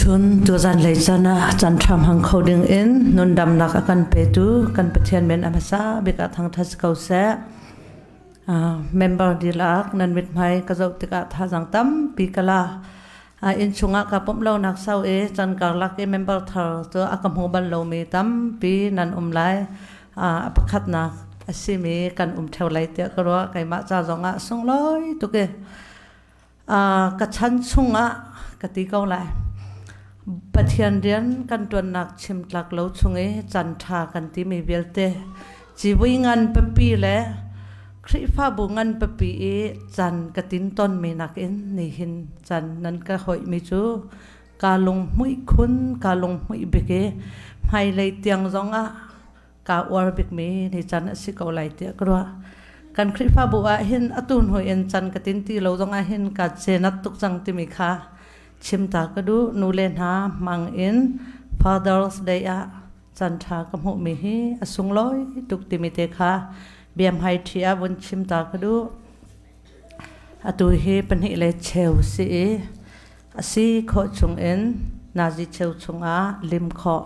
Tuchun tuzan lei chan ah chan ṭha hmang kho ding in nundamnak a kan petu kan Pathian men a hmasa bik ah thangṭhat si ko seh. Member dihlak nan mithmai ka zoh tikah thazaang tampi ka la. Innchung ah ka pumh lonak sau i chan karlak i member thar cu a ka hmu bal lomi tampi nan um lai. A pakhatnak a simi kan um ṭheo lai tiah ka ruah. Keimah ca zong ah sunglawi tuk i Ka chan chungah ka ti ko lai. Pathian rian kan ṭuannak chim tlak lo chung i chan ṭha kan timi vialte civui ngan pipi le Khrihfabu ngan pipi i chan ka tin tonmi nakin nihin chan nan ka hoihmi cu kaa lunghmuih khun, kaa lunghmuih bik i hmailei tiang zongah kaa uar bikmi ni can a si ko lai tiah ka ruah. Kan Khrihfabu ah hin atu hnu in can ka tin ti lo zong ah hin ka cenat tuk cang timi kha chim ta ka duh. Nu le hna hmang in Father's Day ah can ṭha ka hmuhmi hi a sunglawi tuk timi te kha biamhai ṭhi ah vun chim ta ka duh. Atu hi 2:15 si i a si khawh chung in nazi cheu chungah lim khawh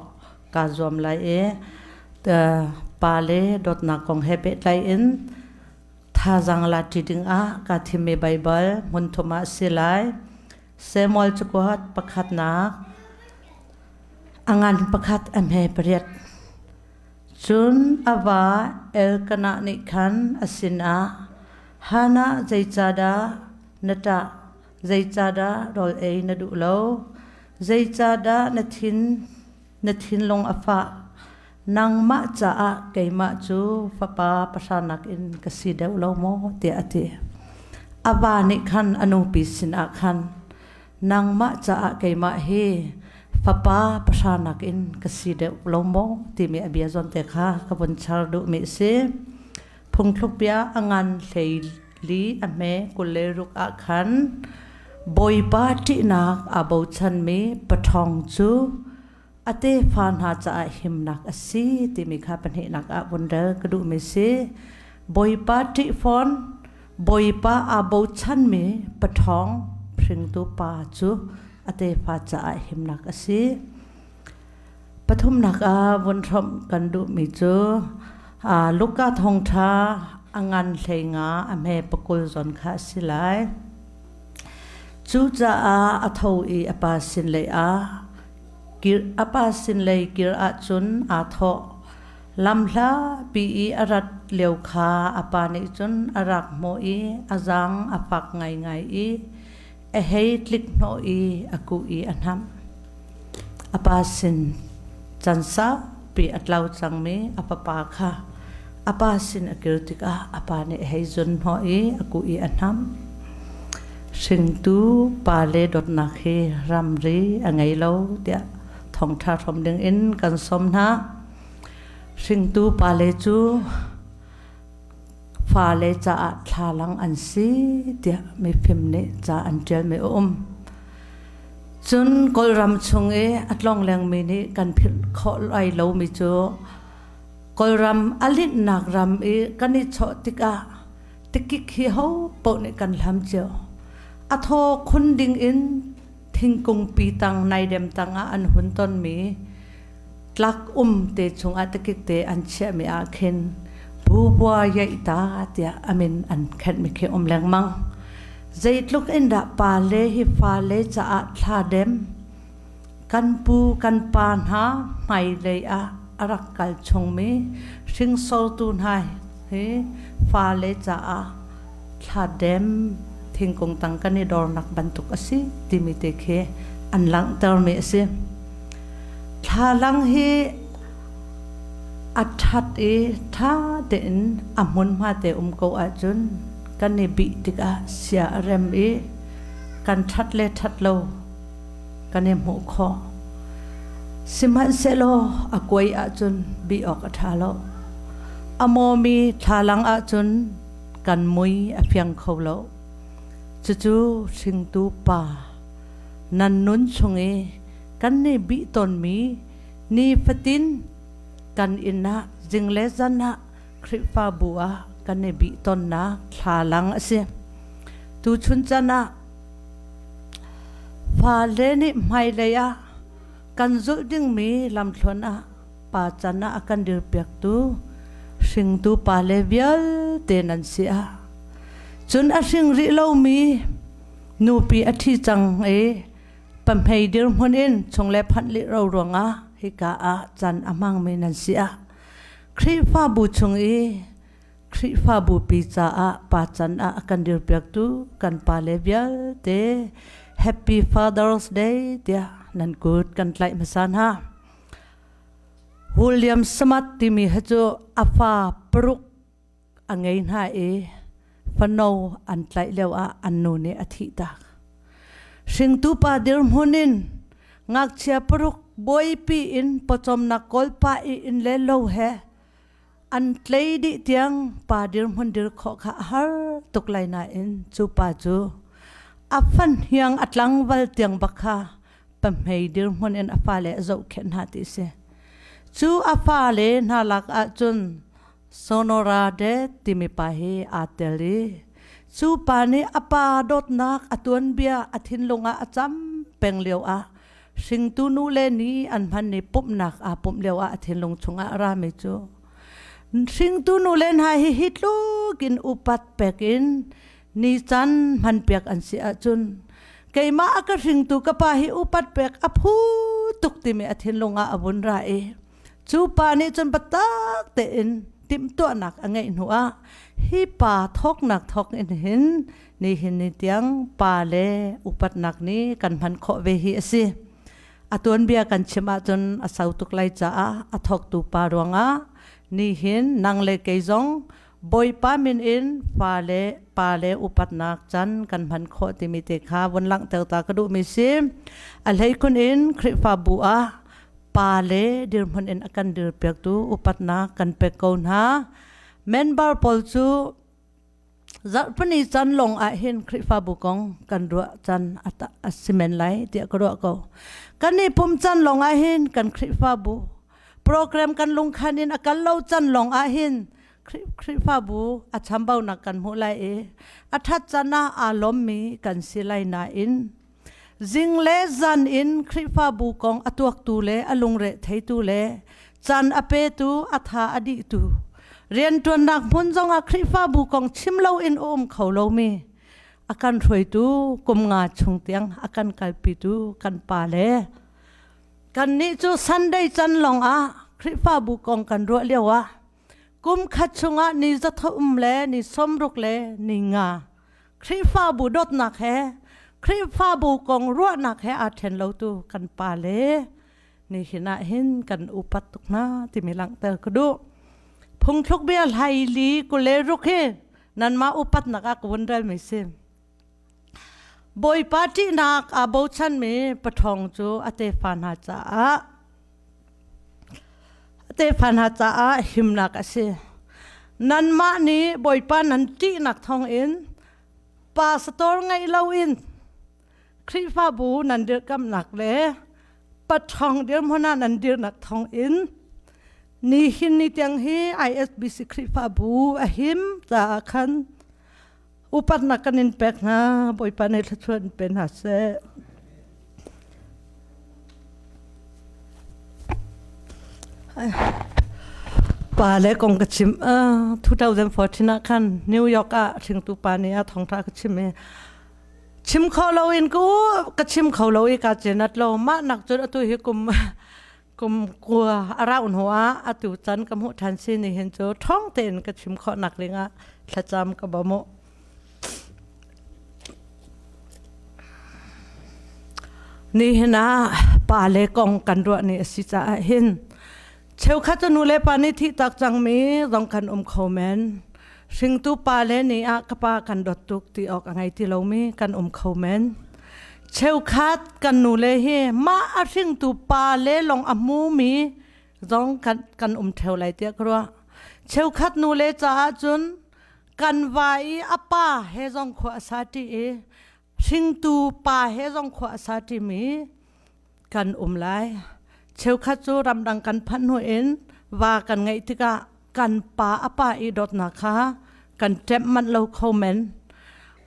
kaa zuam lai i pa le dawtnak kong he pehtlai in thazaang la ṭi dingah kaa thimmi Baibal hmunthum ah si lai. Samuel cakuat pakhatnak a ngan pakhat a hme pariat. Cun a va Elkanah nih khan a sinah, Hannah zeicahdah na ṭah? Zeicahdah rawl ei na duh lo? Zeicahdah na thin na thinlung a fah? Nangmah caah keimah cu fapa pahra nakin ka si deuh lo maw? tiah a ti. A va nih khan a nupi sinah khan, Nangmah caah keimah hi fapa pahra nakin ka si deuh lo maw? timi a bia zawn te kha ka vun char duhmi a si. Phungthluk bia a ngan hlei li a hme 26 ah khan Bawipa ṭihnak aa bochanmi paṭhawng cu a tefa hna caah himnak a si timi kha pahnihnak ah vun rel ka duhmi si. Bawipa ṭih fawn, Bawipa aa bochanmi paṭhawng hringtu pa cu a tefa caah himnak a si. Pathumnak ah vun hrawmh kan duhmi cu Luka thawngṭha a ngan 15 a hme 20 zawn kha a si lai. Cucaah a tho i a pa sin lei ah kir a pa sin lei kir ahcun aa thawh. Lamhlapi i a rat lio kha a pa nih cun a rak hmuh i a zaang a fak ngaingai i a hei tlik hnawh i a kuh i a hnamh. A pa sin can saupi a tlau cangmi a fapa kha a pa sin a kir tikah a pa nih a hei zun hnawh i a kuh i a hnamh. Hringtu pa le dawtnak hi ramri a ngei lo tiah thawngṭha hrawm ding in kan sawm hna. Hringtu pale cu Fale caah thlalang an si tiah mifim nih ca an ṭialmi a um. Cun Kawlram chung i a tlonglengmi nih kan philh khawh lai lomi cu Kawlram a linhnak ram i kan i chawh tikah tikik hi ho paoh nih kan hlam cio. A thaw khun ding in thingkung pi tang naidem tangah an hun tonmi tlak um te chungah tikik te an chiahmi ah khin bubua yaih ta tiah amin an khenhmi khi um lengmang. Zeitluk in dah pa le hi fa le caah thla dem kan pu kan pa hna hmailei ah a rak kal chungmi hringsortu hna hi fa le caah thla dem thingkung tang kan i dornak bantuk a si timi te khi an langhtermi a si. Thlalang hi a ṭhat i ṭha tein a hmunhma te um ko ahcun kan i bih tikah sia a rem i kan ṭhat le ṭhat lo kan i hmuh khawh. Sihmanhsehlaw a kuai ahcun bih awk a ṭha lo. A mawmi thlalang ahcun kan mui a fiang kho lo. Cucu hringtu pa nan nun chung i kan nih bih tawnmi nifatin kan inn ah zing le zan ah Khrihfabu ah kan i bih tawnnak thlalang a si. Tuchun chan ah fale nih hmailei ah Kan zulh dingmi lamthluan ah pa can ah a kan dirpiaktu hringtu pale vialte nan si ah cun a hring rih lomi nupi a ṭhi cang i pahmei dirhmun in chungle phanh lih ro ruangah hika ah can a hmangmi nan si ah Khrihfabu chung i Khrihfabu pi caah pa can ah a kan dirpiaktu kan pale vialte Happy Father's Day tiah nan kut kan tlaih hmasa hna. William Smart timi hi cu a fa paruk a ngei hna i fano an tlaih lio ah an nu nih a thih tak. Hringtu pa dirhmun in ngakchia paruk buaipi in pawcawmnak kawlpa i inn le lo he an tlei dih tiang pa dirhmun dir khawh kha a har tuk lai nain cu pa cu a fan hiang a tlangval tiang bak kha pahmei dirhmun in a fale a zohkhenh hna ti si. Cu a fale hna lak ahcun Sonora De timi pa hi aa tel i cu pa nih a pa dawtnak a tuanbia a thinlung ah a cam peng lio ah hringtu nu le ni an hman ni pumhnak aa pumh lio ah a thinlung chungah a rami cu hringtu nu le hna hi hi tluk in upat pek in ni can hman piak an si ahcun keimah a ka hringtu ka pa hi upat pek a phu tuk timi a thinlung ah a vun ra i cu pa nih cun biatak tein timhtuahnak a ngeih hnu ah hi pa thawknak thawk in hin nihin ni tiang pa le upatnak nih kan hman khawh ve hi a si. A tuanbia kan chim ahcun a sau tuk lai caah a thawktu pa ruangah nihin nang le kei zong Bawipa min in fa le pa le upatnak can kan hman khawh timi te kha vun langhter ta ka duhmi si. A hleikhun in Khrihfabu ah pa le dirhmun in a kan dirpiaktu upatnak kan pek ko hna. Member pawl cu Zarhpini can lawng ah hin Khrihfabu kong kan ruah can a si men lai tiah ka ruah ko. Kan i pum can lawng ah hin kan Khrihfabu program kan lungkhan in a kal lo can lawng ah hin Khrihfabu a chambaunak kan hmuh lai i a ṭhat can ah aa lawmmi kan si lai nain zing le zan in Khrihfabu kong a tuaktu le a lungre theitu le caan a petu a tha a dihtu rianṭuannak hmun zongah Khrihfabu kong chim loin a um kho lomi a kan hruaitu kum nga chung tiang a kan kalpitu kan pa le kannih cu Sunday can lawngah Khrihfabu kong kan ruah lio ah kum khat chungah ni 300 le ni 60 le ni nga Khrihfabu dawtnak he Khrihfabu kong ruahnak he aa ṭhen lotu kan pa le nihin ah hin kan upat tuk hna timi langhter ka duh. Phungthluk bia hlai li kule ruk hi nanmah upatnak ah ka vun relmi si. Bawipa ṭihnak aa bochanmi paṭhawng cu a tefa hna caah a tefa hna caah himnak a si. Nanmah nih Bawipa nan ṭihnak thawngin pastor ngeih loin Khrihfabu nan dirkamnak le paṭhawng dirhmun ah nan dirnak thawngin nihin ni tiang hi ISBC Khrihfabu a him caah khan upatnak kan in pek hna Bawipa nih thluachuah in pe hna seh. Pa le kong ka chim 2014 ah khan New York ah hringtu pa nih a thawngtha ka chim i chim kho lo in ku ka chim kho lo i ka cenat lo mah nak cun atu hi kum kum kua a rauh hnu ah atu can ka hmuh ṭhan si ni hin cu ṭhawng tein ka chim khawh nak ding ah thlacam ka bawm u. Nihin ah pa le kong kan ruah ni a si caah hin cheukhat cu nu le pa nih thih tak cangmi zong kan um kho men. Hringtu pa le ni ah ka pa kan dawt tuk ti awk a ngei ti lomi kan um kho men. Cheukhat kan nu le hi mah a hringtu pa le lawng a hmumi zong kan, kan um theo lai tiah ka ruah. Cheukhat nu le caah cun kan va i a pa he zong khua a sa ṭi i hringtu pa he zong khua a sa ṭimi kan um lai. Cheukhat cu ramdang kan phanh hnu in va kan ngeih tikah kan pa a pa i dawtnak kha kan ṭemh manh lo kho men.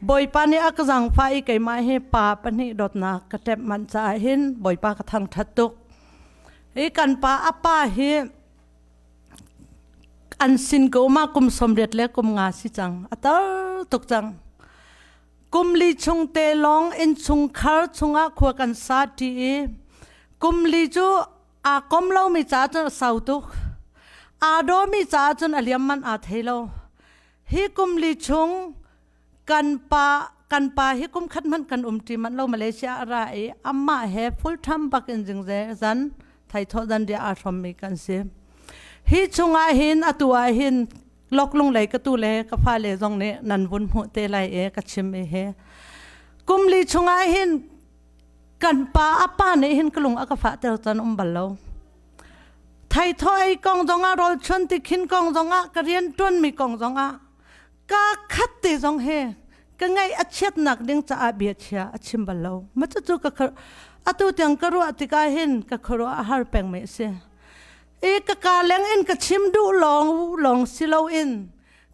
Bawipa nih a ka zaangfah i keimah hi pa pahnih dawtnak ka ṭemh manh caah hin Bawipa ka thangṭhat tuk. Hi kan pa a pa hi an sin ko ma kum 80 le kum nga si cang. A tar tuk cang. Kum li chung te lawng innchungkhar chungah khua kan sa ṭi i kum li cu aa kom lomi ca cun a sau tuk. Aa dawmi ca cun a liam man aa thei lo. Hi kum li chung kan pa kan pa hi kum khat hmanh kan um ṭi manh lo. Malaysia a ra i amah he full time bak in zingze zan thaithawh zan riah aa hrawmmi kan si. Hi chungah hin atu ah hin loklung lei ka tu le ka fale zong nih nan vun hmuh te lai e ka chim i he kum li chungah hin kan pa a pa nih hin ka lung a ka fah ter chan um bal lo. Thaithawh ei kong zongah, rawl chuan ti khin kong zongah, ka rian tuan mi kong zongah, ka khat te zong he ka ngaih a chiatnak ding caah bia chia a chim bal lo. Ma cu ka atu tiang ka ruah tikah hin ka khuaruah a har peng mi a si. I ka ka leng in ka chim duh lawng lawng si loin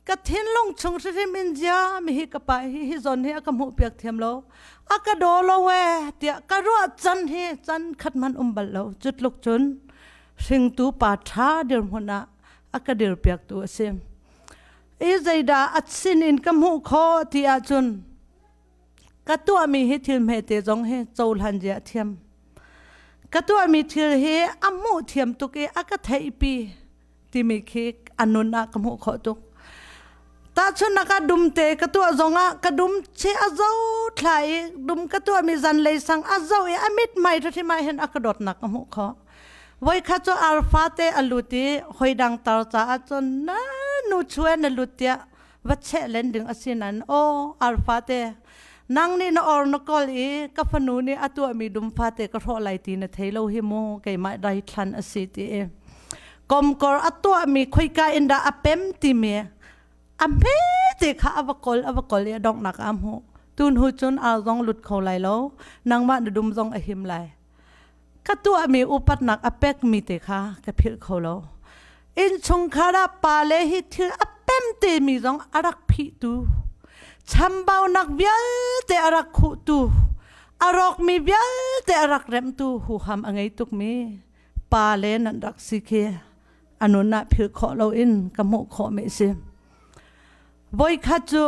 ka thinlung chung hrimhrim in zia mi hi ka pa hi hi zawn hi a ka hmuh piak thiam lo, a ka daw lo e tiah ka ruah can hi can khat man um bal lo. Cutluk cun hringtu pa ṭha dirhmun ah a ka dir piak tu a si. I zeidah a sin in ka hmuh khawh ti ahcun, ka tuahmi hi thil hmete zong hi cohlan zia thiam. Ka tuahmi thil hi a hmuh thiam tuk i a ka theihpi timi khi a nun ah ka hmuh khawh tuk. Tahchunhnak ah, dumte ka tuah zongah ka dum che a zo thla i dum ka tuahmi zanlei sang a zo i a mithmai hrim ah hin a ka dawtnak ka hmuh khawh. Voikhat cu arfa te a lut i hoi dang tar caah cun na nu chue na lut tiah va cheh len ding a si nain, aw arfa te, nang nih na or na kol i ka fanu nih a tuahmi dum fate ka hrawh lai ti na thei lo hi mu, keimah daithlan a si ti i komkor a tuahmi khoika in dah a pem timi a hme te kha a va kol, a va kol i a donghnak ah hmuh. Tun hu cun ar zong lut kho lai lo, nangmah na dum zong a him lai. Ka tuahmi upatnak a pekmi te kha ka philh kho lo. Innchungkhar ah pale hi thil a pem temi zong a rak phihtu, chambaunak vialte a rak khuhtu, a rawkmi vialte a rak remhtu huham a ngei tukmi pale nan rak si khi a nun ah philh khawh loin ka hmuh khawhmi a si. Voikhat cu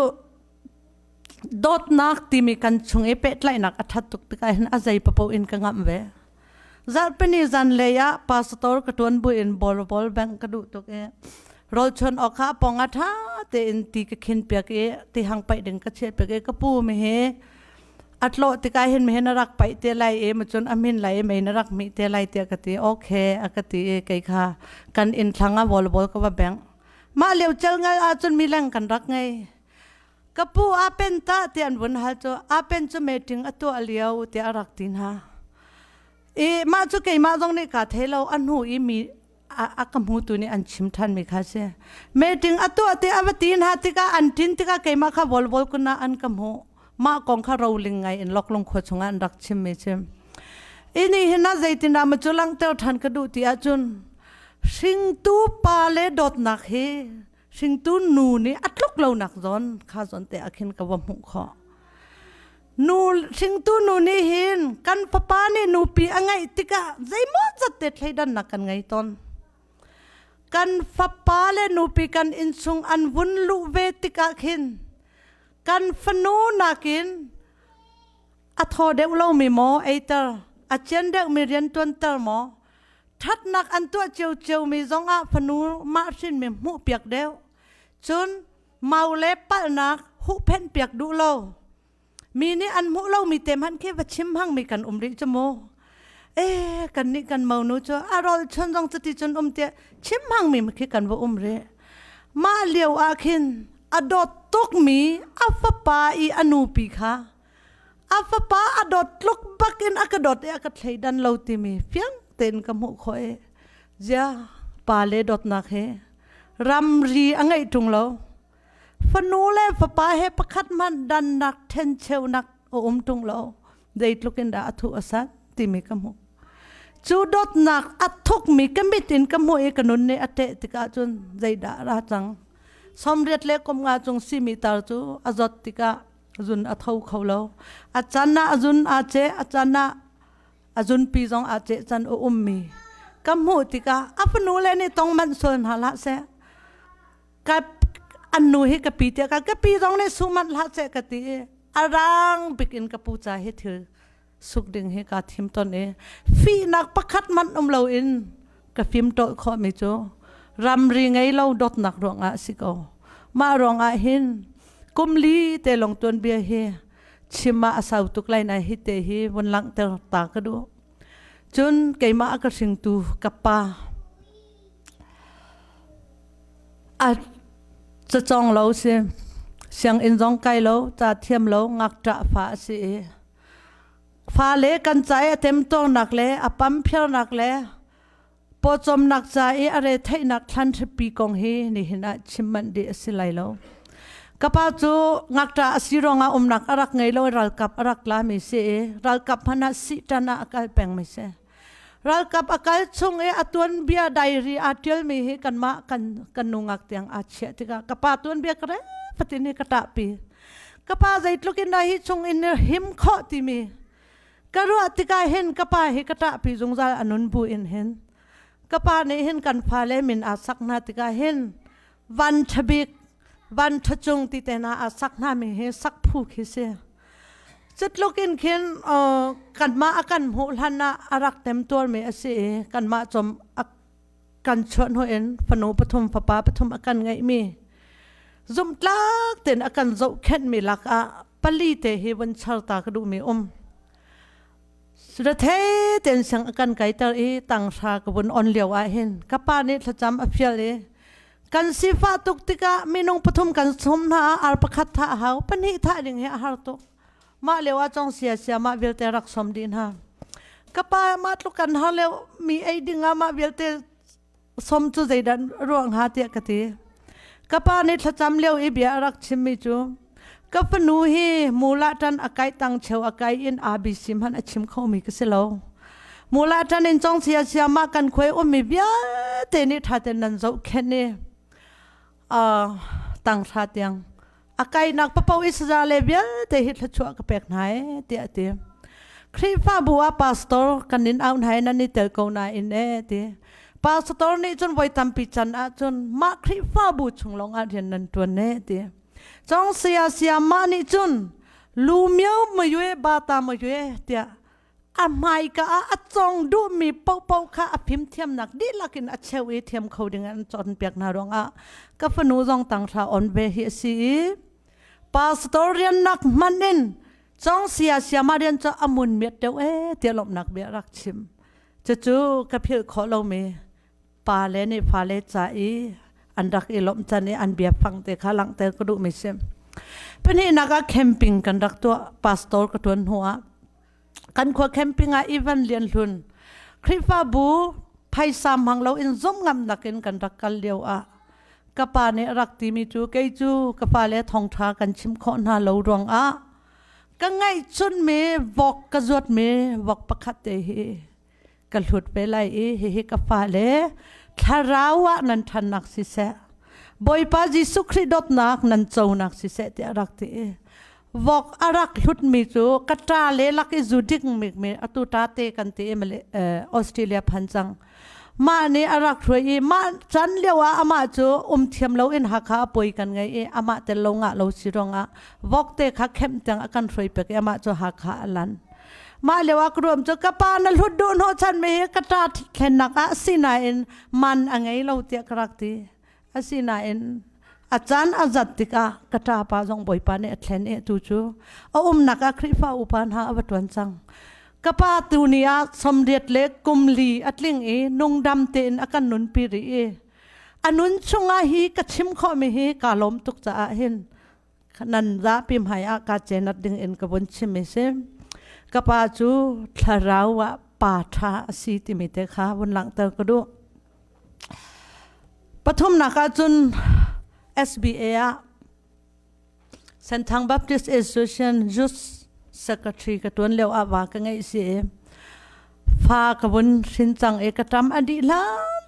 dawtnak timi kan chung i pehtlaihnak a ṭhat tuk tikah hin a zei papoh in ka ngamh ve. Zarhpini zanlei ah pastor ka ṭuan buin bawlbol bank ka duh tuk i rawlchuan awk kha a pong ah ṭha tein ti ka khin piak i tihang paih ding ka chiah piak i, ka pu mi hi a tlawh tikah hin mi hin a rak paih te lai i macun a min lai i mei na rak mih te lai tiah ka ti. Okay a ka ti i kei kha kan inn thlang ah volleyball ka va bengh. Mah lio celngal ahcun mileng kan rak ngei. Ka pu a pen ta ti an vun hal cu, a pen cu meeting a tuah lio tiah a rak ti hna. I mah cu keimah zong nih kaa thei lo, a hnu i mi a ka hmutu nih an chim ṭhan mi kha si. Meeting a tuah ti a va ti hna tikah, an ṭin tikah keimah kha volvol kun ah an ka hmuh. Mah kong kha roling ngai in Loklung khua chungah an rak chim mi chim. Ini hin ah zeitindah ma cu langhter ṭhan ka duh ti ahcun, hringtu pa le dawtnak hi hringtu nu nih a tluk lonak zawn kha zawn te ah khin ka va hmuh khawh. Nu, hringtu nu nih hin kan fapa nih nupi a ngeih tikah zeimaw zat te thleidannak kan ngei tawn. Kan fapa le nupi kan innchung an vun luh ve tikah khin kan fanu nakin a thaw deuh lomi maw eiter, a cian deuhmi rian ṭuanter maw, ṭhatnak an tuah ciocio mi zongah fanu mah hrinmi hmuh piak deuh, cun mau le palhnak huhphenh piak duh lo, mi nih an hmuh lomi te hmanh khi va chim hangmi kan um rih cu mu. E kan nih kan monu cu a rol chun zong cuti cun um tiah chim hangmi khi kan va um rih. Mah lio ah khin a dawt tukmi a fapa i a nupi kha a fapa a dawt tluk bakin a ka dawt i a ka thleidan lo timi fiang tein ka hmuh khawh i, zia pa le dawtnak he ramri a ngeih ṭung lo, fanu le fapa he pakhat hmanh dannak ṭhencheunak a um ṭung lo, zeitluk in dah a thuh a sat timi ka hmuh. Cu dawtnak a thukmi ka mit in ka hmuh i ka nun nih a teh tikah cun zeidah ra cang? 85 cung simi tar cu a zawt tikah zun a tho kho lo. A can ah zun aa ceh, a can ah a zunpi zong aa ceh can a ummi. Ka hmuh tikah a fanu le nih tong manh sual hna hlah seh. Ka an nu hi ka pi tiah ka ka pi zong nih su manh hlah seh ka ti i a rang bik in ka pu ca hi thil suk ding hi kaa thim ton i fihnak pakhat manh um loin ka fim tawlh khawhmi cu ramri ngei lo dawtnak ruangah a si ko. Mah ruangah hin kum li te lawng tuanbia hi chim ah a sau tuk lai na hi te hi vun langhter ta ka duh. Cun keimah a ka hringtu ka pa a cacawng lo si sianginn zong kai lo ca thiam lo ngakṭah fa a si i Fale kan ca i a temtuarnak le a pamphirnak le pawcawmnak ca i a retheihnak thlan hripi kong hi nihin ah chim manh dih a si lai lo. Ka pa cu ngakṭah a si ruangah umnak a rak ngei lo i ralkap a rak tlami si i ralkap hmanh ah sihṭan ah a kal pengmi si. Ralkap a kal chung i a tuanbia diary aa ṭialmi hi kanmah kan kan nungak tiang aa chiah tikah ka pa tuanbia ka rel fatin hi ka ṭahpi. Ka pa zeitluk in dah hi chung in him khawh timi ka ruah tikah hin ka pa hi ka ṭahpi zungzal a nun bu in hin ka pa nih hin kan fale min aa sak hna tikah hin van ṭha bik van ṭha cung ti te hna aa sak hna mi hi sak phu khi si. Cutluk in khin kanmah a kan hmuh hlan ah a rak temtuarmi a si i kanmah com a kan chuah hnu in fanu pathum fapa pathum a kan ngeihmi zumhtlak tein a kan zohkhenhmi lakah pali te hi vun char ta ka duhmi um. Rethei tein siang a kan kaiter i tanghra ka vun on lio ah hin ka pa nih thlacam a fial i kan sifah tuk tikah minung pathum kan sum hna ah ar pakhat thah a hau pahnih thah ding hi a har tuk mah lio ah cong sia sia mah vialte rak som dih hna ka pa mah tluk kan har lio mi ei ding ah mah vialte som cu zeidah ruang hnga tiah ka ti ka pa nih thlacam lio i bia a rak chimmi cu ka fanu hi mula tan a kai tang cheu a kai in ABC hmanh a chim khomi ka si lo mula tan in cong sia sia ma kan khuai ummi vialte nih tha ten nan zoh khen i tang hra tiang a kainak papo isaza le vialte hi thluachuah ka pek hna e tiah ti Khrihfabu ah pastor kan in au hna nan i tel ko na in e ti pastor nih cun voi tampi can ah cun mah Khrihfabu chung lawng ah rian nan tuan e ti cong sia sia mah nih cun lu miao ma yue ba ta ma yue tiah a hmaika ah a cawng duhmi paohpaoh kha a fimthiamnak dihlak in a cheu i thiam kho ding an cawnpiak hna ruangah ka fanu zong tanghra on ve hi a si i pastor riannak hman in cong sia siama rian cu a mun miat deuh e tiah lawmhnak bia rak chim cucu ka philh khawh lomi pa le nih fale ca i an rak i lawmh can i an bia fang te kha langhter ka duhmi si pahnihnak ah camping kan rak tuah pastor ka tuan hnu ah kan khua camping ah Ivan Lian Hlun Khrihfabu phaisa hmang lo in zumh ngam nakin kan rak kal lio ah ka pa nih a rak timi cu kei cu ka pa le thawngṭha kan chim khawh hna lo ruangah ka ngaihchun mi vok ka zuat mi vok pakhat te hi ka hlut ve lai i hihi ka fale thlarau ah nan ṭhannak siseh Bawipa Jesuh Khrih dawtnak nan conak siseh tiah rak ti i vok a rak hlutmi cu ka ṭa le lak i zu dik mi mi atu ṭa te kan ti i Australia phan cang mah nih a rak hruai i mah chan lio ah amah cu um thiam lo in Hakha a poi kan ngei i amah tel lo ngah lo si ruangah vok te kha khem tiang a kan hruai pek i amah cu Hakha a lan Mah lio ah ka ruam cu ka pa na hlut duh hnawh chan mi hi ka ṭa thlennak ah asinain man a ngei lo tiah ka rak ti. Asinain a caan a zat tikah ka ṭapa zong Bawipa nih a thlen i atu cu a umnak ah Khrihfa upa hna a va ṭuan cang. Ka pa tu ni ah 80 le kum li a tling i nungdam tein a kan nunpi rih i a nun chungah hi ka chim khawhmi hi kaa lawm tuk caah hin nan zapi hmai ah ka cenat ding in ka vun chim i si ka pa cu thlarau ah pa ṭha a si timi te kha vun langhter ka duh pathumnak ah cun SBA ah Senthang Baptist Association Youth Secretary ka tuan lio ah va ka ngeih si i fa ka vun hrin cang i ka ṭam a dih hlan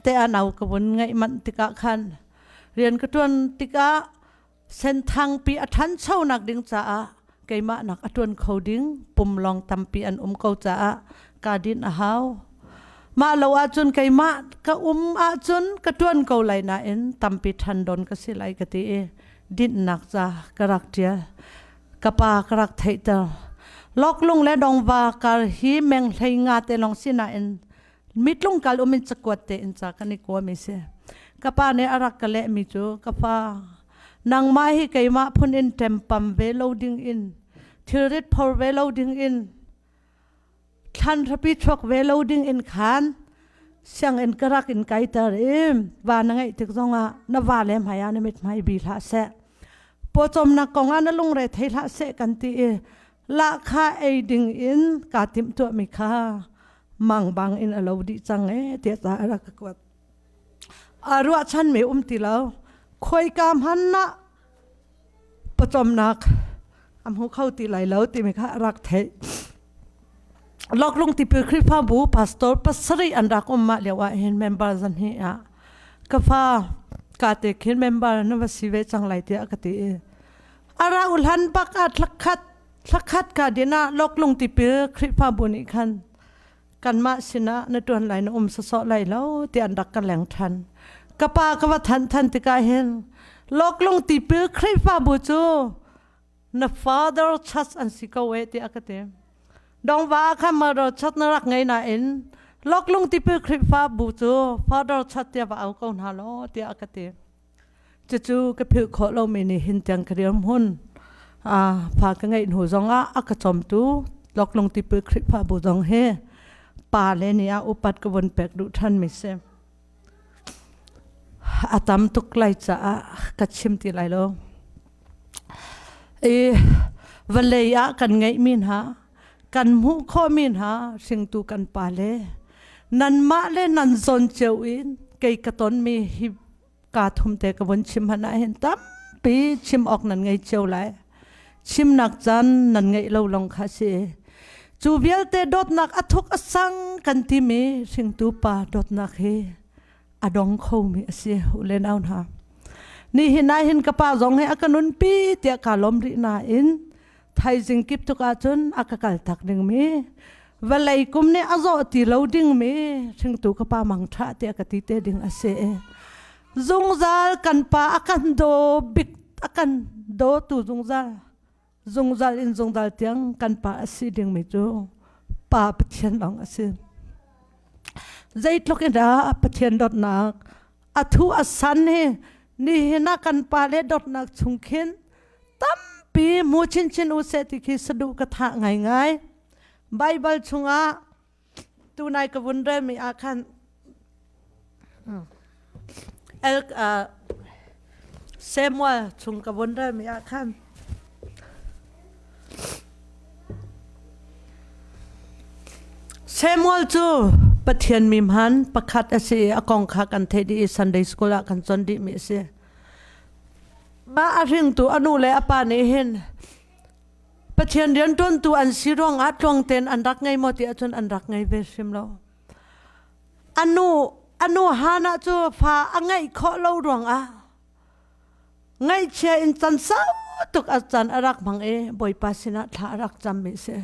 te ah nau ka vun ngeih manh tikah khan rian ka ṭuan tikah Senthangpi a ṭhanchonak ding caah keimah nak a ṭuan kho ding pum lawng tampi an um ko caah kaa dinh a hau. Mah lo ahcun keimah ka um ahcun ka ṭuan ko lai nain tampi ṭhan don ka si lai ka ti i dinhnak ca ka rak ṭial. Ka pa ka rak theihter. Loklung le dongva kar hi meng hlei nga te lawng si nain mitlung kal um in cakuat te in ca kan i kuami si. Ka pa nih a rak ka lehmi cu ka fa nangmah hi keimah phun in ṭempam ve lo ding in thilrit phor ve lo ding in thlan hrapi chuak ve lo ding in khan sianginn ka rak in kaiter i va na ngeih tik zongah na va le hmai ah na mithmai bi hlah seh pawcawmnak kong ah na lungre thei hlah seh kan ti i lahkhah ei ding in kaa timhtuahmi kha mangbang in a lo dih cang e tiah ca a rak ka kuat. A ruahchanmi um ti lo. Khoika hmanh ah pawcawmnak a hmu kho ti lai lo timi kha a rak theih. Loklung tipil Khrihfabu pastor pasarih an rak um mah lio ah hin member zan hi ah ka fa ka te khin member na va si ve cang lai tiah ka ti i ara ulhan bak ah thlakhat thlakhat ka din ah loklung tipil Khrihfabu nih khan kanmah sinah na ṭuan lai na um sawsawh lai lo ti an rak ka leng ṭhan. Ka pa ka va than than tikah hin Loklung tipil Khrihfabu cu na father church an si ko e tiah ka ti. Dongva ah khan mother church na rak ngei nain Loklung tipil Khrihfabu cu father church tiah va au ko hna law tiah ka ti. Cucu ka philh khawh lomi nih hin tiang ka dirhmun fa ka ngeih hnu zongah a ka cawmtu Loklung tipil Khrihfabu zong hi pa le nih ah upat ka vun pek duh ṭhan mi si. A tam tuk lai caah ka chim ti lai lo. I vawlei ah kan ngeihmi hna kan hmuh khawhmi hna hringtu kan pa le nanmah le nan zawn cio in kei ka tonmi hi kaa thum te ka vun chim hmanh ah hin tampi chim awk nan ngei cio lai chimnak caan nan ngeih lo lawng kha si cu vialte dawtnak a thuk a sang kan timi hringtu pa dawtnak hi a dong khomi a si u le nau hna ni hin ah hin ka pa zong hi a ka nunpi tiah kaa lawm rih nain thaizing kip tuk ahcun a ka kal tak dingmi vawlei kum nih a zawh ti lo dingmi hringtu ka pa mang ṭha tiah ka ti te ding a si zungzal kan pa a kan daw bik a kan dawtu zungzal zungzal in zungzal tiang kan pa a si dingmi cu pa Pathian lawng a si zeitluk in dah Pathian dawtnak a thu a san hi nihin ah kan pa le dawtnak chung khin tampi mu chinchin u seh ti khi saduh ka thah ngaingai. Baibal chungah tunai ka vun relmi ah khan El Samuel chung ka vun relmi ah khan Samuel cu Pathian mi hman pakhat a si i a kong kha kan theih dih i Sunday school ah kan cawn dihmi a si. Mah a hringtu a nu le a pa nih hin Pathian rianṭuantu an si ruangah tluang tein an rak ngei maw ti ahcun an rak ngei ve hrim lo. A nu a nu Hannah cu fa a ngeih khawh lo ruangah ngaihchia in can sau tuk a can a rak hmang i Bawipa sinah thla a rak cammi a si.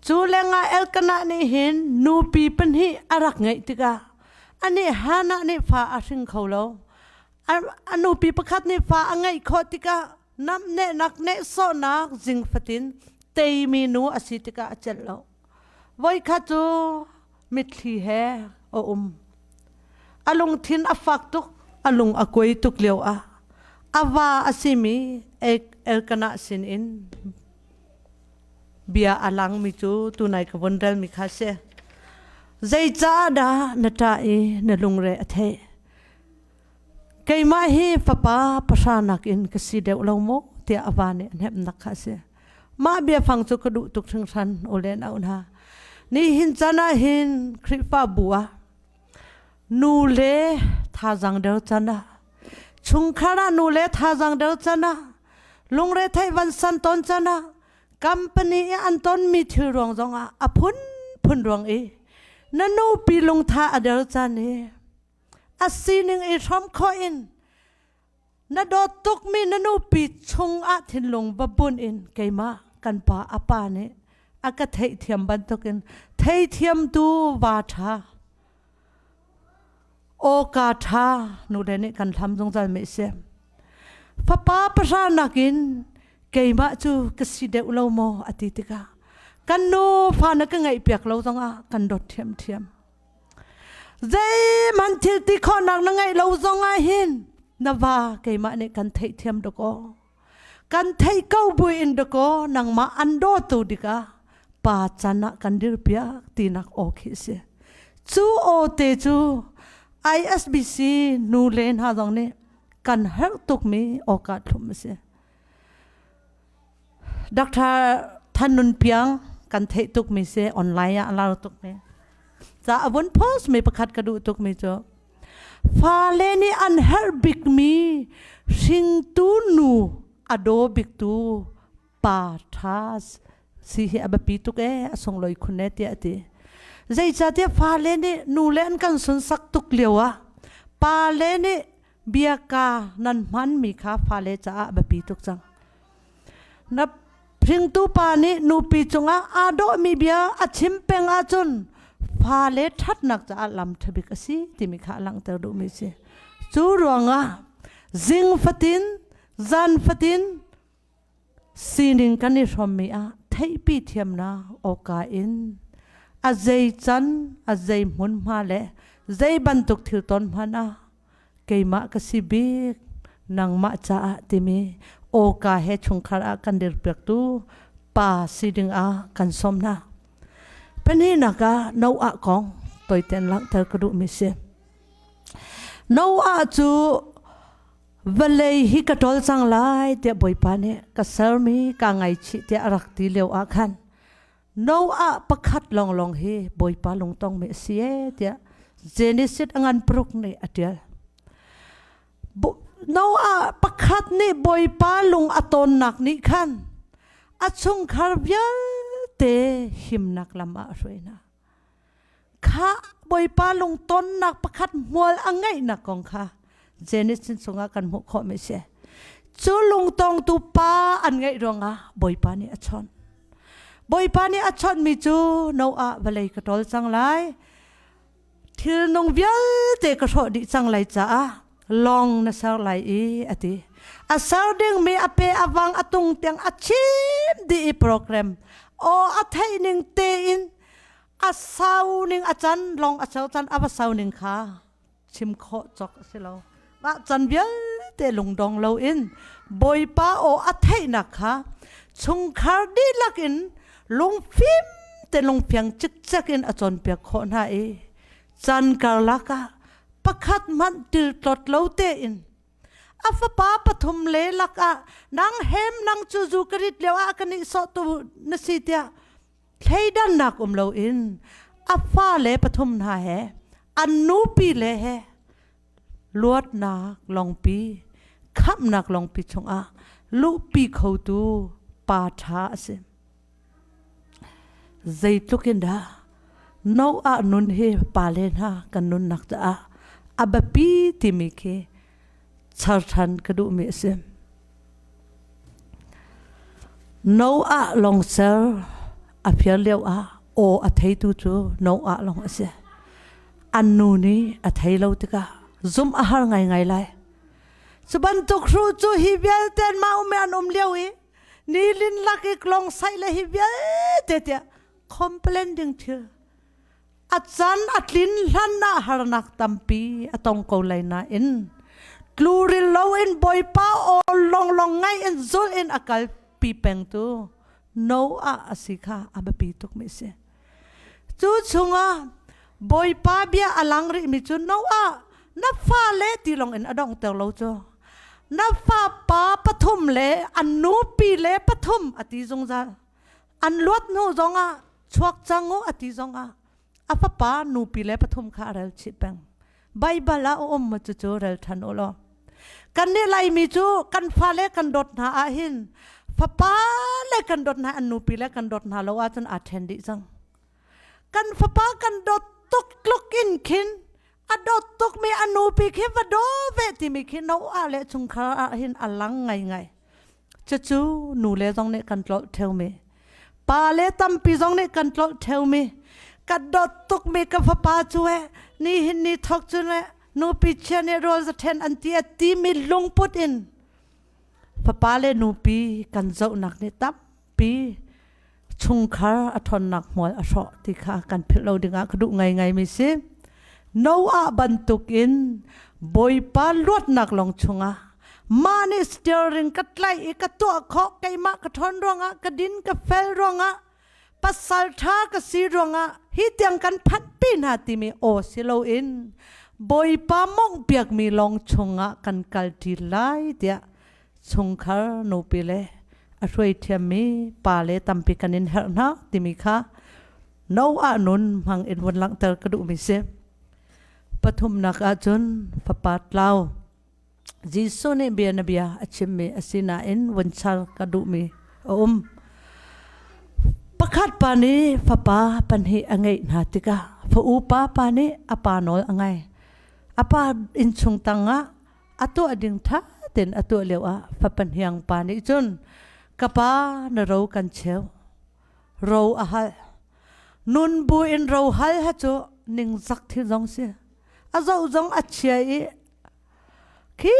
Cu lengah Elkanah nih hin nupi pahnih a rak ngeih tikah anih Hannah nih fa a hring kho lo. A nupi pakhat nih fa a ngeih khawh tikah namnehnak nehsawhnak zing fatin teimi nu a si tikah a celh lo. Voikhat cu mitthli he a um. A lungthin a fak tuk, a lung a kuai tuk lio ah a va a simi Elkanah sinin bia a langmi cu tunai ka vun relmi kha si. Zeicah dah na ṭah i na lungre a theih? Keimah hi fapa pahra nakin ka si deuh lo maw tiah a va nih a hnemhnak kha a si. Mah biafang cu ka duh tuk hringhran u le nau hna. Nihin chan ah hin Khrihfabu ah nu le thazaang der chan ah chungkhar ah nu le thazaang der chan ah lungre theih van san ton chan ah company i an tonmi thil ruang zong ah a phunphun ruang i na nupi lungtha a der chan hi a sining i hrawm khawh in na dawt tukmi na nupi chungah thinlung va bunh in keimah kan pa a pa nih a ka theihthiam bantukin theithiamtu va ṭha. Awka ṭha nule nih kan hlam zungzal mi si. Fapa pahra nakin keimah cu ka si deuh lo maw a ti tikah kan nu fa na ka ngaih piak lo zongah kan dawt ṭhiamṭhiam. Zeihmanh thil ti khawhnak na ngeih lo zongah hin na va keimah nih kan theihthiam dakaw. Kan theih ko buin dakaw nangmah an dawtu dikah pa can ah kan dirpiak tinak aw khi a si. Cu aw te cu ISBC nu le hna zong nih kan herh tukmi awka thlum a si. Dr. Than Nun Piang kan theih tukmi si online ah a lar tukmi. Ca a vun post mi pakhat ka duh tukmi cu fale nih an herh bikmi hringtu nu a daw biktu pa ṭha si hi a biapi tuk ee a sunglawi khun ee tiah a ti. Zeicahtiah fale nih nule an kan sunsak tuk lio ah pale nih biaka nan hmanmi kha fale caah a biapi tuk cang. Na hringtu pa nih nupi cungah aa dawhmi bia a chim peng ahcun fale ṭhatnak caah lam ṭha bik a si timi kha a langhter duhmi a si. Cu ruangah zing fatin zan fatin Sining kan i hrawmmi ah theihpi thiamnak awka in a zei can, a zei hmunhma le zei bantuk thil ton hmanh ah keimah ka si bik, nangmah caah timi awka he chungkhar ah kan dirpiaktu pa si ding ah kan sawm hna. Pahnihnak ah Noah kong toiten langhter ka duhmi si. Noah cu Vawlei hi ka ṭawl cang lai tiah Bawipa nih ka sermi kaa ngaichih tiah a rak ti lio ah khan Noah pakhat lawnglawng hi Bawipa lungtongmi a si ee tiah Genesis a ngan paruk nih a ṭial. Noah pakhat nih Bawipa lung a tawnnak nih khan a chungkhar vialte himnak lam ah a hruai hna. Kha Bawipa lungtonnak pakhat hmual a ngeihnak kong kha Genesis chungah kan hmuh khawhmi a si. Cu lungtongtu pa an ngeih ruangah Bawipa nih a chawnh. Bawipa nih a chawnhmi cu Noah vawlei ka ṭawl cang lai. Thil nung vialte ka hrawh dih cang lai caah lawng na ser lai i a ti. A ser dingmi a pe a vang a tung tiang a chim dih i program. Aw a theih ning tein a sau ning a can long a sau can a va sau ning kha chim khawh cawk a si lo mah can vialte lungdong lo in bawipa aw a theihnak kha chungkhar dihlak in lungfim te lungfiang cikcek in a cawnpiak khawh hna i can karlak ah pakhat hmanh tiltlot lo tein A fapa pathum le lakah nang hem nang cu zu ka rit lio ah ka nih sawh tu na si tiah thleidannak um loin a fale pathum hna he an nupi le he luatnak lawngpi khamhnak lawngpi chungah luhpi khotu pa ṭha a si. Zeitluk in dah Noah nun hi pale hna kan nunnak caah a biapi timi khi char ṭhan ka duhmi a si. Noah lawng ser a fir lio ah aw a theitu cu Noah lawng a si. An nu nih a thei lo tikah zumh a har ngaingai lai. Cu bantuk hru cu hi vialte mah um an um lio i nilin lak i klong sai le hi vialte tiah complain ding thil a can a tlin hlan ah harnak tampi a tong ko lai nain tluril lo in bawipa aw longlong ngai in zul in a kal pi peng tu Noah a si kha a biapi tuk mi si cu chungah bawipa bia a lang rih mi cu Noah na fale ti long in a dongter lo cu na fapa pathum le an nupi le pathum a ti zungzal an luat hnu zongah chuak cang u a ti zongah a fapa nupi le pathum kha a rel chih peng Baibal ah a um mu cucu rel ṭhan u law kan nih Laimi cu kan fale kan dawt hna ah hin fapa le kan dawt hna an nupi le kan dawt hna lo ahcun aa ṭhen dih cang kan fapa kan dawt tuk tluk in khin a dawt tukmi a nupi khi va daw ve timi khi Noah le chungkhar ah hin a lang ngaingai cucu nu le zong nih kan tlolh ṭheumi pa le tampi zong nih kan tlolh ṭheumi ka dawt tukmi ka fapa cu eh ni hin ni thok cu le. Nupi chia nih rawl za ṭhen an ti a timi lungput in fapa le nupi kan zohnak nih tampi chungkhar a ṭhawnnak hmual a hrawh ti kha kan philh lo dingah ka duh ngaingai mi si. Noah bantukin Bawipa luatnak lawng chungah mah nih steering ka tlaih i ka tuah khawh keimah ka ṭhawn ruangah ka din ka fel ruangah pasal ṭha ka si ruangah hi tiang kan phanhpi hna timi aw si loin Bawipa mawngh piakmi lawng chungah kan kalṭi lai tiah chungkhar nupi le a hruai thiammi pa le tampi kan in herh hna timi kha Noah nun hmang in vun langhter ka duhmi si. Pathumnak ahcun fapa tlau Jesuh nih bia na bia a chimmi a si nain vun char ka duhmi a um. Pakhat pa nih fapa pahnih a ngeih hna tikah fa upa pa nih a pa nawl a ngai. A pa innchung tangah a tuah ding ṭha tein a tuah lio ah fapa hniang pa nih cun ka pa na ro kan cheu. Ro a hal. Nun bu in ro hal ha cu ningzak thil zong si. A zoh zong a chia i Khi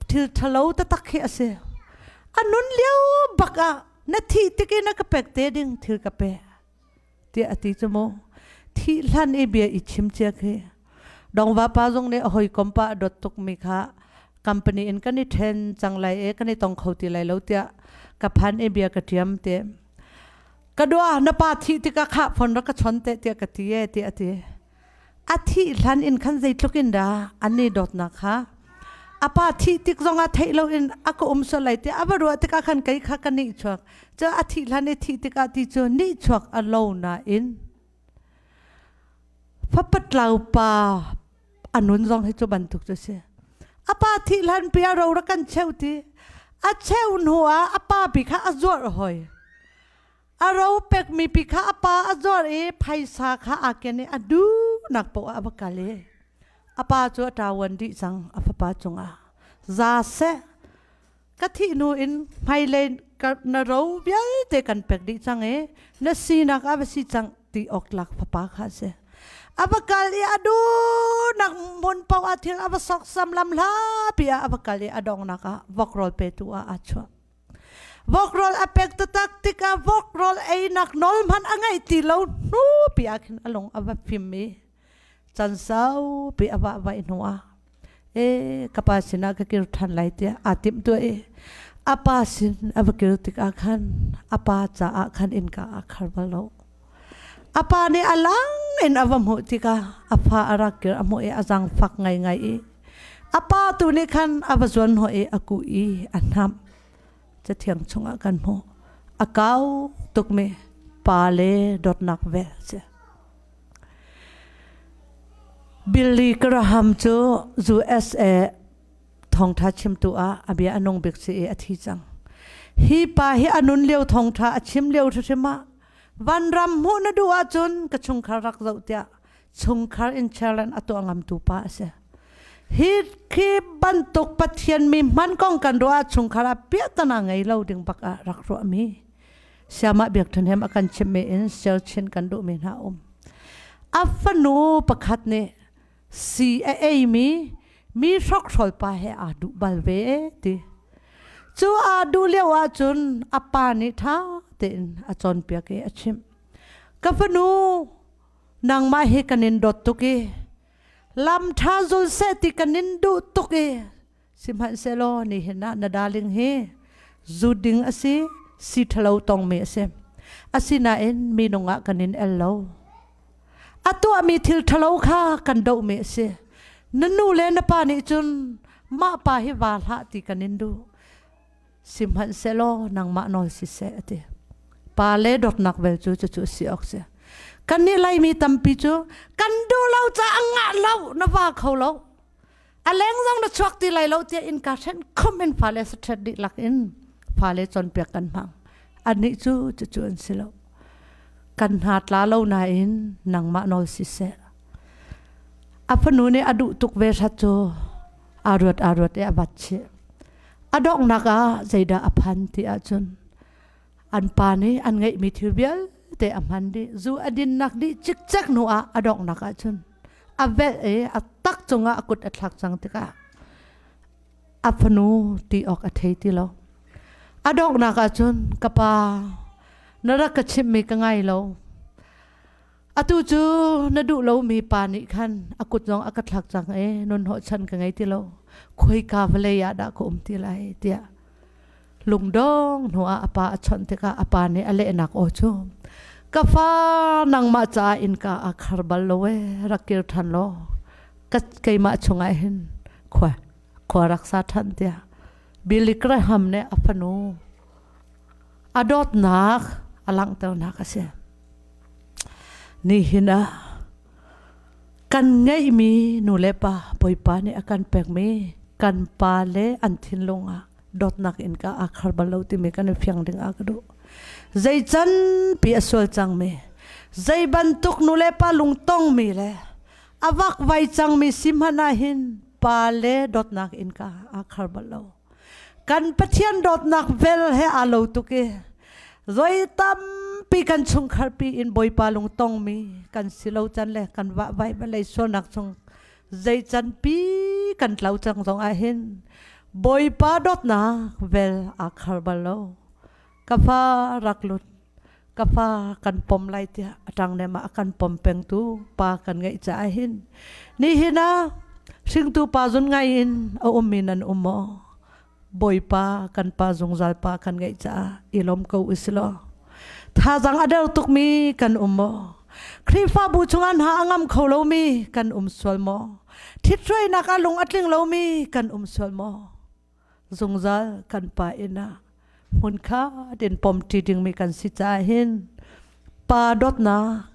thil ṭhalo taktak khi a si. A nun lio bak ah na thih tik i na ka pek te ding thil ka pe tiah a ti cu mu. Thih hlan i bia i chim cia khi. Dongva pa zong nih a hawikom pa a dawt tukmi kha company in kan i ṭhen cang lai e kan i tong kho ti lai lo tiah ka phan i bia ka ṭiam te. Ka dua na pa thih tikah khah phone rak ka chon te tiah ka ti e tiah a ti. A thih hlan in khan zeitluk in dah an i dawtnak kha a pa thih tik zongah theih loin a ka um sual lai tiah a va ruah tikah khan kei kha ka nih chuak. Cu a thih hlan i thih tikah ti cu nih chuak a lo nain fapatlau pa a nun zong hi cu bantuk cu si. A pa thih hlan pi a ro rak kan cheu ti a cheu hnu ah a pa pi kha a zuarh hoi. A ro pekmi pi kha a pa a zuar i phaisa kha aa ken i a duhnak paoh ah a va kal i a pa cu a ṭavuan dih cang a fapa cungah. Za seh, ka thih hnu in hmailei na ro vialte kan pek dih cang i na sinak ah va si cang ti awk tlak fapa kha a si. A va kal i a duhnak hmun paoh ah thil a va soksam lam hlapi ah a va kal i a donghnak ah vok rawl petu ah aa chuah. Vok rawl a pek taktak tikah vok rawl einak nawl hmanh a ngeih ti lo hnu pi ah khin a lung a va fim i can saupi a vah vaih hnu ah e ka pa sinah ka kir ṭhan lai tiah aa timh tuah i a pa sin a va kir tikah khan a pa caah khan innka a khar bal lo. A pa nih a lang in a va hmuh tikah a fa a rak kir a hmuh i a zaangfak ngaingai i A pa tu nih khan a va zuanhnawh i a kuh i a hnamh. Cathiang chungah kan hmuh. A kau tukmi pa le dawtnak vel si. Billy Graham cu USA thawngtha chimtu ah a bia a nung bik si i a thi cang. Hi pa hi a nun lio thawngtha a chim lio hrimhrim ah vanram hmuh na duh ahcun ka chungkhar rak zoh tiah chungkhar in chairland a tuah ngamtu pa a si. Hi khi bantuk Pathian mi hman kong kan ruah ah chungkhar ah piahtana ngei lo ding bak ah rak ruahmi siamah biak hem a kan chimmi in share chin kan duhmi hna um. A fanu pakhat nih si a ei mi mi hrokhrawl pa he aa duh bal ve ti. Cu aa duh lio ahcun a pa nih ṭha tein a cawnpiak i a chimh. Ka fanu nangmah hi kan in dawt tuk i lam ṭha zul seh ti kan in duh tuk i sihmanhsehlaw nihin ah na darling hi zu ding a si si ṭhalo tongmi a si asinain minung ah kan in el lo a tuahmi thil ṭhalo kha kan dohmi a si na nu le na pa nih cun mah pa hi va hlah ti kan in duh sihmanhsehlaw nangmah nawl siseh a ti pa le dawtnak vel cu cucu a si awk si kan nih laimi tampi cu kan duh lo ca a ngah lo na va kho lo a leng zong na chuak ti lai lo tiah innka hren khum in fale sathet dih lak in fale cawnpiak kan hmang anih cu cucu an si lo kan hna tla lo nain nangmah nawl siseh a fanu nih a duh tuk ve hrat cu aa ruat aa ruat i a vat chih A donghnak ah zeidah a phan ti ahcun an pa nih an ngeihmi thil vialte a hman dih. Zu a dinnak dih cikcek hnu ah a donghnak ahcun A velh i a tak cungah a kut a thlak cang tikah a fanu ti awk a thei ti lo. A donghnak ah cun ka pa na rak ka chimhmi ka ngai lo. Atu cu na duh lomi pa nih khan a kut zong a ka thlak cang i nun hnawhchan ka ngei ti lo. Khoika vawlei ah dah ka um ti lai tiah lungdong hnu ah a pa a chawnh tikah a pa nih a lehnak aw cu ka fa nangmah caah innka a khar bal lo e rak kir ṭhan law ka keimah chungah hin khua khua rak sa ṭhan tiah Billy Graham nih a fanu a dawtnak a langhternak a si. Nihin ah kan ngeihmi nu le pa Bawipa nih a kan pekmi kan pa le an thinlung ah dawtnak in ka aa khar bal lo timi kan i fiang ding ah ka duh. Zei can pi a sual cangmi, zei bantuk nu le pa lungtongmi le a vakvai cangmi si hmanh ah hin pa le dawtnak in ka aa khar bal lo. Kan Pathian dawtnak vel he aa lo tuk i voi tampi kan chungkhar pi in Bawipa lungtongmi kan si lo can le kan vahvai vawlei sualnak chung zei can pi kan tlo cang zong ah hin Bawipa dawtnak vel aa khar bal lo. Ka fa rak lut ka fa kan pom lai tiah a ṭang nem ah a kan pom pengtu pa kan ngeih caah hin nihin ah hringtu pa zun ngai in a ummi nan um maw? Bawipa kan pa zungzal pa kan ngeih caah i lawm ko usilaw thazang a der tukmi kan um maw? Khrihfabu chungah hna a ngam kho lomi kan um sual maw? Ṭhithruainak ah lung a tling lomi kan um sual maw? Zungzal kan pa inn ah hmunkhat in pomṭi dingmi kan si caah hin pa dawtnak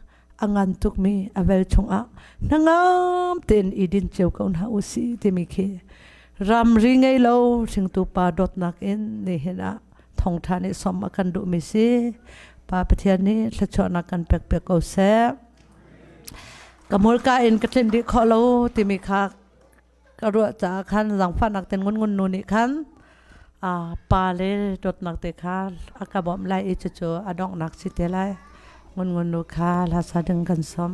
a ngan tukmi a vel chungah hnangam tein i din cio ko hna usih timi khi ramri ngei lo hringtu pa dawtnak in nihin ah thawngṭha nih som a kan duhmi si. Pa Pathian nih thluachuahnak kan pek piak ko seh. Ka hmurka in ka tlinh dih khawh lo timi kha ka ruah caah khan zaangfahnak ten ngun ngun nu nih khan pa le dawtnak te kha a ka bawmh lai i cucu a donghnak si te lai. Ngun ngun nu kha hla sa ding kan sawm.